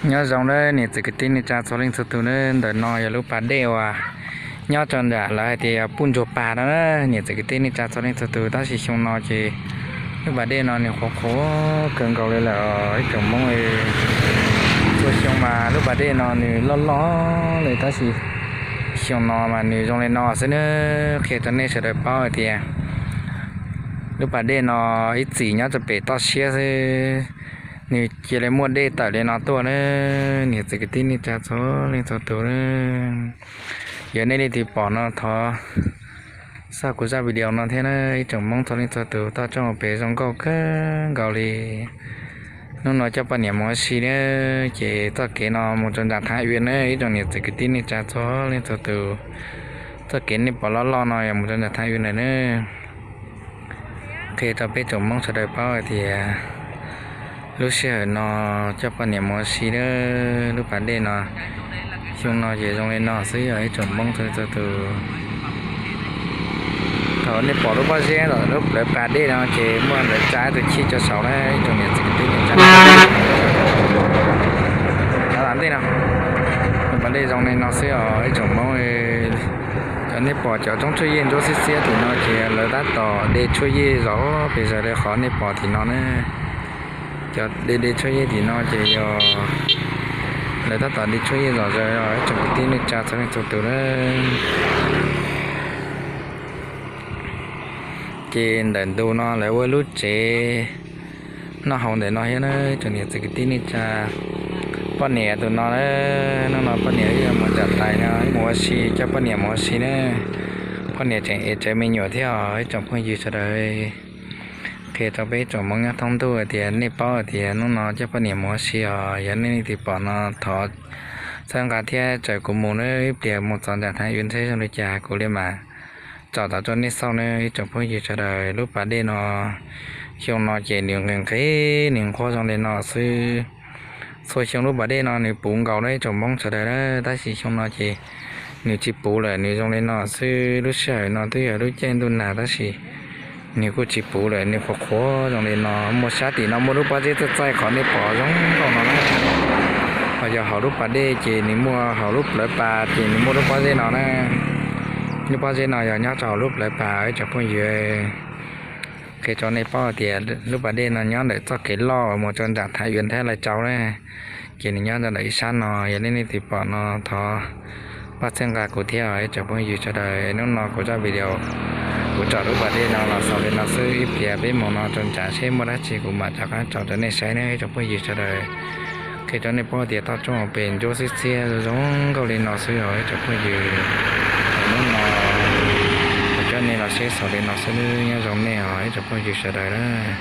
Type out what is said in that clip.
Nyob zoo na niam txiv kwv tij neej tsa txhua leej txhua tus na, ntawm no yog lub pas dej uas nyob rau nram lawv hais tias yog Puj Ntsuag Pas no na. Niam txiv kwv tij neej tsa txhua leej txhua tus, tab sis xyoo no ces lub pas dej no nws qhuav qhuav kawg nkaus li lawm ib tsoom Hmoob. Txhua xyoo mas lub pas dej no nws loj loj li, tab sis xyoo no mas nws zoo li no xwb na. Qhia rau nej sawv daws paub hais tias lub pas dej no ib txhis nyob rau pem toj siab xwb, nws cia li muaj dej tawm li no tuaj na. Niam txiv kwv tij neej tsa txhua leej txhua tus, yog nej leej twg pom no thov xauj kuv zaj video no thiab na. Ib tsoom Hmoob txhua leej txhua tus, toj roob hauv pes zoo nkauj kawg nkaus li. Hnub no coj poj niam mus ua si na, ces txoj kev no mus rau nram Thav Uas na, ib tsoom niam txiv kwv tij neej tsa txhua leej txhua tus. Txoj kev nej pom loj loj no yog mus rau nram Thav Uas lawm na. Qhia rau peb tsoom Hmoob sawv daws paub hais tias lub sij hawm no coj poj niam mus ua si na, lub pas dej no xyoo no ces zoo li no xwb os ib tsoom Hmoob txhua leej txhua tus. Thaum nej pom lub pob zeb los lub plawv pas dej no ces muaj lawv tsa tus chij rau saud na ib tsoom niam txiv kwv tij neej tsa. Ntej no, pas dej zoo li no xwb os ib tsoom Hmoob. Cov nej pom cov roob tshuaj yej ntsuab xiab xiab tim no ces lawv tab tom de tshuaj yej zom pes zaws li qhov nej pom tim no na. Cov de de tshuaj yej tim no ces yog lawv tab tom de tshuaj yej zom zaws os ib tsoom kwv tij neej tsa txhua leej txhua tus na. Ces ntawm ntu no lawv ua lub tsev noj haus ntawm no thiab na ib tsoom niam txiv kwv tij neej tsa. Poj niam tus no na, hnub no poj niam wb yuav mus nram tais no wb mus ua si, coj poj niam mus ua si na. Poj niam tseem ev tsawv me nyuam thiab os ib tsoom phooj ywg sawv daws. Qhia rau peb ib tsoom Hmoob nyob thoob ntuj hais tias nej paub hais tias hnub no coj poj niam mus ua si os, yog nej leej twg pom no thov txhawb nqa thiab caw kuv mus na, ib pliag mus txog nram Thav Uas ntshe zoo li cas kuv li mam tsom tau rau nej xauj na ib tsoom phooj ywg sawv daws. Lub pas dej no xyoo no ces nws nqhis nqhis nws nqhuab zoo li no xwb. Txhua xyoo lub pas dej no nws puv nkaus na ib tsoom Hmoob sawv daws na, tab sis xyoo no ces nws tsis puv lawm, nws zoo li no xwb. Lub sij hawm no twb yog lub caij ntuj nag tab sis nws kuj tsis puv lawm, nws qhuav qhuav zoo li no. Muaj sab tim no muaj lub pob zeb txaij txaij qhov nej pom zoo nkauj no na, ho yog hauv lub pas dej ces nws muaj, hauv lub plawv pas ces nws muaj lub pob zeb no na. Lub pob zeb no yog nyob rau hauv lub plawv pas ib tsoom phooj ywg. Qhia rau nej paub tias lub pas dej no nyob ntawm txoj kev loj mus rau nram Thav Uas Nthab Lais Tsau na, ces nws nyob rau ntawm ib sab no. Yog nej leej twg pom no thov pab txhawb nqa kuv thiab ib tsoom phooj ywg sawv daws. Hnub no kuv zaj video kuv tsom lub pas dej no los xaus li no xwb, ib pliag peb mus no rau nram seb muaj dab tsi kuv mam rov qab tsom rau nej saib na ib tsoom phooj ywg sawv daws. Qhia rau nej paub tias toj roob hauv pes ntsuab xiab xiab zoo nkauj li no xwb os ib tsoom phooj ywg. Hnub no kuv coj nej los saib xaus li no xwb, nyob zoo nej os ib tsoom phooj ywg sawv daws na.